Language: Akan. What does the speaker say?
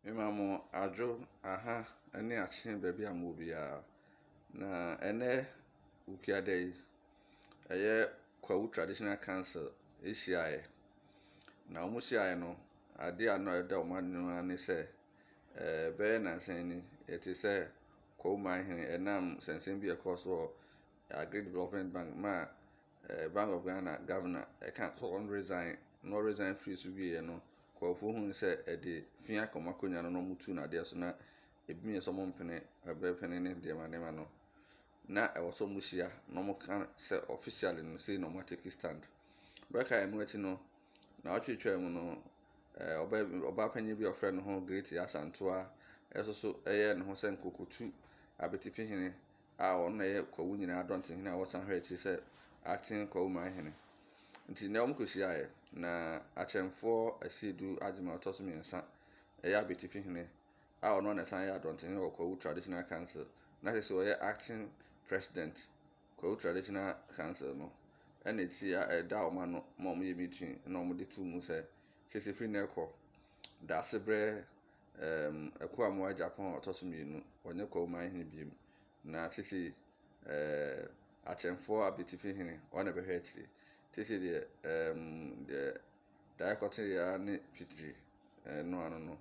Mema mo adwo, aha ne akye baabi a mowɔ biara. Na ɛnɛ Wukuada yi, ɛyɛ Kwawu Traditional Council hyiaeɛ. Na wɔhyiaeɛ no, adeɛ a na ɛda wɔn anim ara ne sɛ, ɛbɛyɛ nnansa yi ni, yɛte sɛ Kwawu Manhene ɛnam nsɛnsɛm bi a ɛkɔɔ so wɔ Agric Development Bank maa Bank of Ghana Governor ɛka sɛ ɔn resign na ɔresign firi so wieɛ no, nkurɔfoɔ hunu sɛ ɛde fi aka wɔn akonnwa no na wɔtu no adeɛ so na ebi yɛ sɛ wɔmpene ɛbɛpene ne nneɛma nneɛma no. Na ɛwɔ sɛ wɔhyia na wɔka sɛ officially no sei na wɔn atake stand. Bɛka ɛno akyi no, na ɔtwetwaa mu no, ɔbaa ɔbaa panyin bi a ɔfrɛ ne ho Great Asantoa ɛso so ɛyɛ ne ho sɛ nkokotu abetifihene a ɔno na ɛyɛ Kwawu nyinaa dɔntehene a wɔsan hwɛ akyiri sɛ acting Kwawu Manhene. Nti nnɛ wɔkɔhyiaeɛ na Akyɛmfoɔ Asiedu Agyeman a ɔtɔ so mmiɛnsa ɛyɛ abetifihene a ɔno na ɛsan yɛ adɔntehene wɔ Kwawu Traditional Council na sɛ sɛ ɔyɛ acting president Kwawu Traditional Council no ɛna eti a ɛda wɔn ano ma wɔyɛ meeting na wɔde to mu sɛ sese firi nnɛ kɔ Daasebrɛ Ɛkoamoah Agyapong a ɔtɔ so mmienu ɔnyɛ Kwawu Manhene bio na sese Akyɛmfoɔ Abetifihene ɔno na ɛbɛhwɛ akyire. Sese deɛ deɛ daeɛ kɔteeɛ ara ne fitiri ɛno ano no.